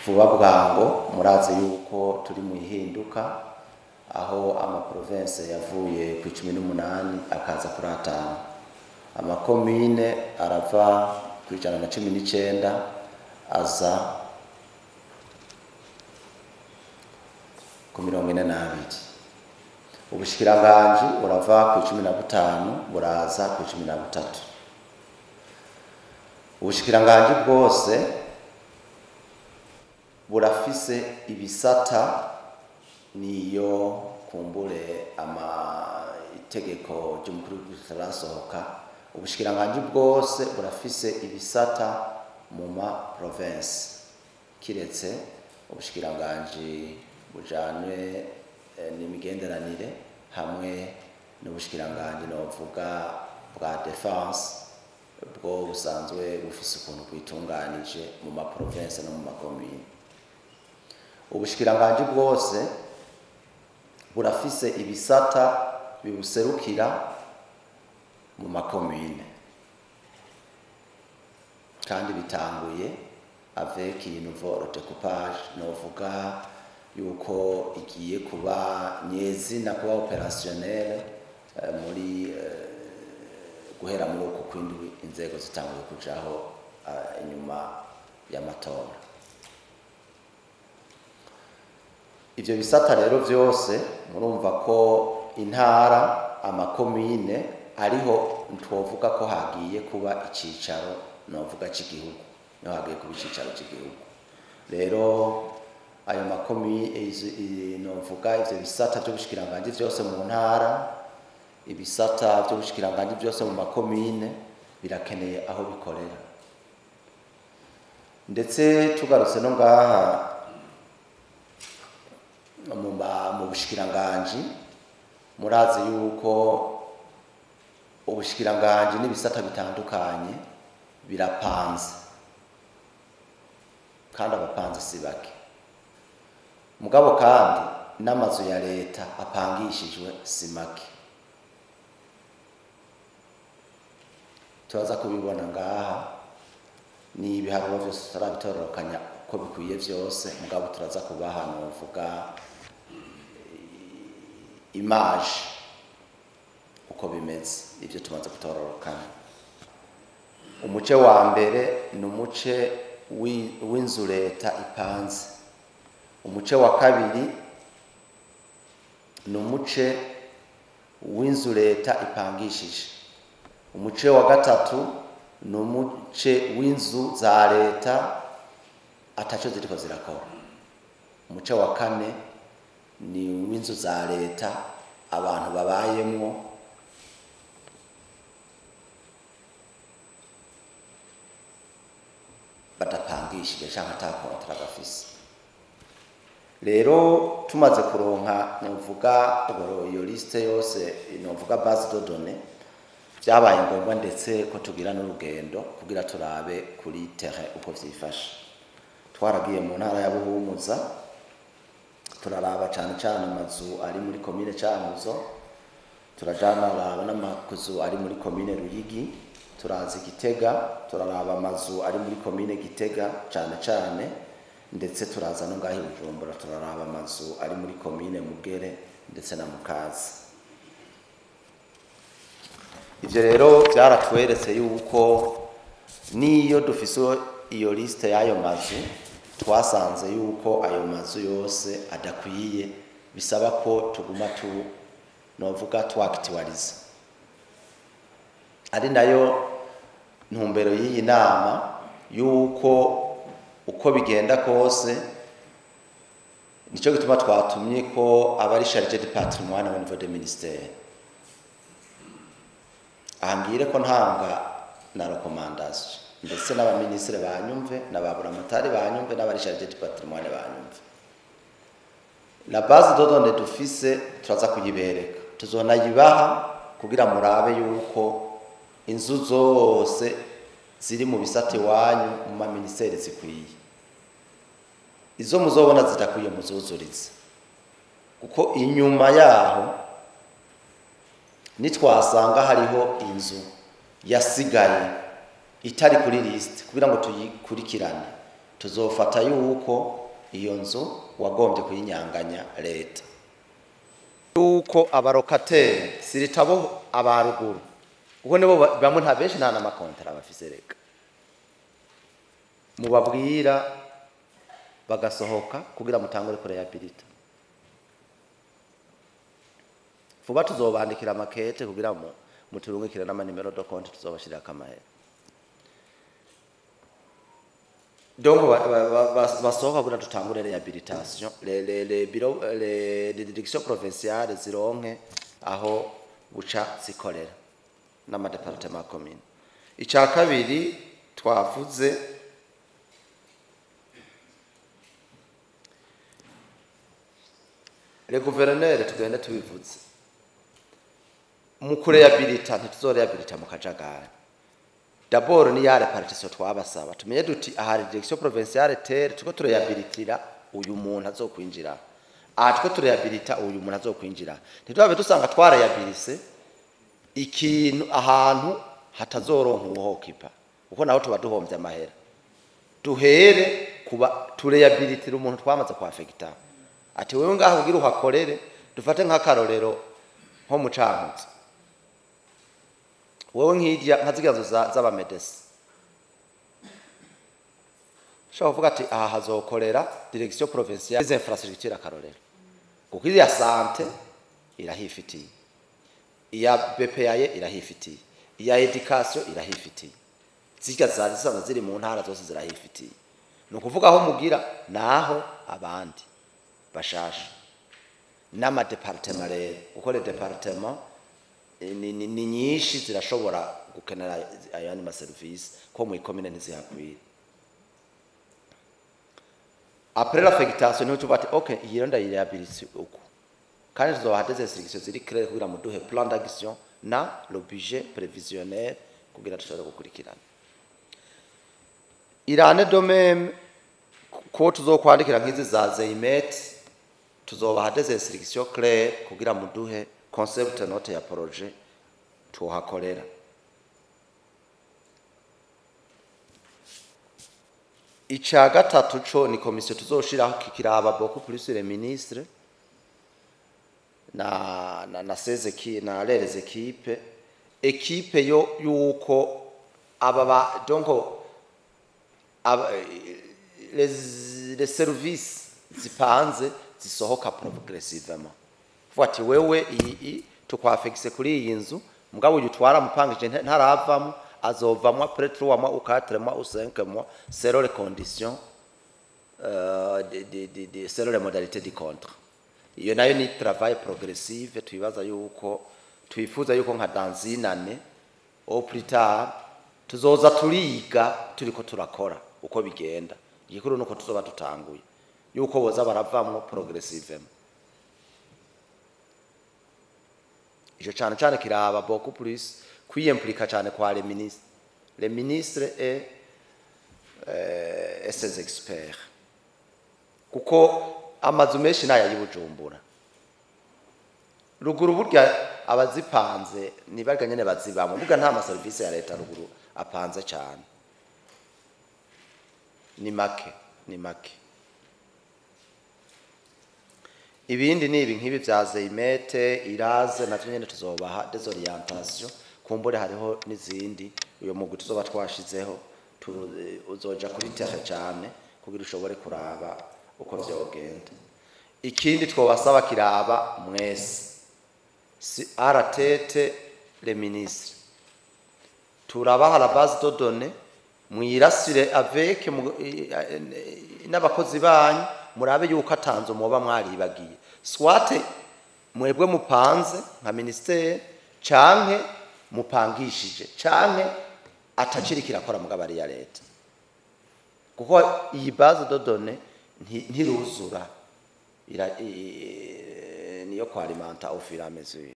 Vuba bwango murazi yuko turi mu ihinduka aho ama province yavuye ku 18 akaza kuri 5, amakomine arava ku 119 aza ku 42. Ubushikiranganji burava ku 15 buraza ku 13. Ubushikiranganji bwose burafise ibisata, niyo kumbure ama itegeko ry'umukuru ritarasohoka. Ubushikiranganji bwose burafise ibisata mu ma province, kiretse ubushikiranganji bujanywe n'imigenderanire hamwe n'ubushikiranganji novuga bwa defense, bwo busanzwe bufise ukuntu bwitunganije mu ma province no mu ma commune. Ubushikiranganji bwose burafise ibisata bibuserukira mu ma commune, kandi bitanguye avec une nouveau découpage novuga yuko igiye kuba nyezina kuba opérationnel muri guhera muri uku kwindwi inzego zitanguye kujaho inyuma y'amatora. Ivyo bisata rero vyose murumva ko intara, amakomine ariho twovuga ko hagiye kuba icicaro novuga c'igihugu, niho hagiye kuba icicaro c'igihugu. Rero ayo makomine novuga ivyo bisata vy'ubushikiranganji vyose mu ntara, ibisata vy'ubushikiranganji vyose mu makomine birakeneye aho bikorera. Ndetse tugarutse no ngaha mu bushikiranganji, murazi yuko ubushikiranganji n'ibisata bitandukanye birapanze, kandi abapanze si bake. Mugabo kandi n'amazu ya leta apangishijwe si make. Turaza kubibona ngaha, ni ibiharuro vyose tutarabitororokanya uko bikwiye vyose, mugabo turaza kubaha novuga image uko bimeze ivyo tumaze gutororokanya. Umuce wa mbere ni umuce w'inzu leta ipanze. Umuce wa kabiri ni umuce w'inzu leta ipangishije. Umuce wa gatatu ni umuce w'inzu za leta ataco ziriko zirakora. Umuce wa kane ni w'inzu za leta abantu babayemwo badapangishije canke ata contrat bafise. Rero tumaze kuronka novuga iyo liste yose novuga base de données, vyabaye ngombwa ndetse ko tugira n'urugendo kugira turabe kuri terrain uko vyifashe. Twaragiye mu ntara ya Buhumuza, turaraba cane cane amazu ari muri commune Cankuzo, turajana raba n'amazu ari muri commune Ruyigi, turaza Gitega, turaraba amazu ari muri commune Gitega cane cane, ndetse turaza no ngaho Bujumbura turaraba amazu ari muri commune Mugere ndetse na Mukaza. Ivyo rero vyaratweretse yuko niyo dufise iyo liste y'ayo mazu, twasanze yuko ayo mazu yose adakwiye, bisaba ko tuguma tu novuga twactualize. Ari nayo ntumbero y'iyi nama, yuko uko bigenda kose, nico gituma twatumye ko abari chargé de patrimoine au niveau des ministères. Ambwire ko ntanga na recommandation, ndetse n'abaministre banyumve, n'ababuramatari banyumve, n'abari chargé de patrimoine banyumve. La base de données dufise turaza kuyibereka, tuzonayibaha kugira murabe yuko inzu zose ziri mu bisate wanyu mu ma ministere zikwiye. Izo muzobona zidakwiye muzuzurize, kuko inyuma yaho nitwasanga hariho inzu yasigaye itari kuri liste kugira ngo tuyikurikirane, Tuzofata yuko iyo nzu wagombye kuyinyanganya leta. Yuko aba locataires, siritabo abaruguru, kuko nibo bamwe nta benshi nta n'ama contrats bafise, reka mubabwira bagasohoka kugira mutangure kuréhabilita vuba. Tuzobandikira makete kugira mu muturungikire n'ama numéros de compte, tuzobashirira amahera. Donc basohoka kugira dutangure réhabilitation, les bureaux, les directions provinciales zironke aho buca zikorera n'ama départements, commune. Icya kabiri twavuze, le gouverneur, tugende tubivuze mu kuréhabilita, ntituzoréhabilita mu kajagari. D'abord ni ya répartition twabasaba, tumenye duti ahari direction provinciale terre, tuko turéhabilitira uyu muntu azokwinjira aha, tuko turéhabilita uyu muntu azokwinjira. Ntitwabe dusanga twaréhabilise ikintu ahantu hatazoronka uwuhokipa, kuko naho tuba duhombye amahera. Duhere kuba turéhabilitira umuntu twamaze kwaffecta, ati wewe ngaho kugira uhakorere. Dufate nk'akarorero nko mu Cankuzo, wewe nk'irya nka zirya nzu z'abamedesi, ushobora kuvuga ati aha hazokorera direction provinciale des infrastructures, akarorero, kuko iriya santé irahifitiye, iya BPAE irahifitiye, iya éducation irahifitiye, zirya zari zisanzwe ziri mu ntara zose zirahifitiye. Ni ukuvuga aho mugira naho abandi bashasha n'ama départements rero, kuko les départements ni nyinshi, zirashobora gukenera ayandi maserivisi ko mu ikomine ntizihakwira. Après l'affectation niho tuvuga ati ok, iyi rero ndayiréhabilite uku, kandi tuzobaha des instructions ziri claires kugira muduhe plan d'action na le budget prévisionnel kugira dushobore gukurikirana. Irane de même ko tuzokwandikira nk'izi za Zeimet, tuzobaha des instructions claires kugira muduhe concept note ya projet tuhakorera. Ica gatatu co ni komisiyo tuzoshiraho kikiraba beaucoup plus les ministres na ses équipes, na leurs équipes, équipe yo yuko aba ba donc aba les services zipanze zisohoka progressivement. Vuga ati wewe iyi tukwaffectise kuri iyi nzu, mugabo uyu twara mupangije ntaravamo, azovamwo après 3 mois ou 4 mois ou 5 mois, selon les conditions selon les modalités du contrat. Iyo nayo ni travail progressive. Twibaza yuko twifuza yuko nka dans une année au plus tard tuzoza turiga turiko turakora uko bigenda. Igikuru nuko tuzoba dutanguye yuko boza baravamwo progressivement. Ico cane cane kiraba beaucoup plus kwiyimpliqua cane kwa les ministres, les ministres et ses experts, kuko amazu menshi naya y'Ibujumbura ruguru burya abazipanze nibarya nyene bazibamo, burya nta maserivisi ya leta ruguru apanze cyane, ni make, ni make. Ibindi ni ibi nk'ibi vya Zeimete iraze, navyo nyene tuzobaha des orientations. Kumbure hariho n'izindi. Uyo mugwi tuzoba twashizeho uzoja kuri terrain cyane kugira ushobore kuraba uko vyogenda. Ikindi twobasaba kiraba mwese, si RTT, les ministres, turabaha la base de données, mwirasire avec n'abakozi banyu, murabe yuko atanze muba mwaribagiye, soit mwebwe mupanze nka ministère, canke mupangishije, canke ataciri kirakora mugabo ari ya leta, kuko iyi base de données ntiruzura, niyo kwalimenta au fur et à mesure.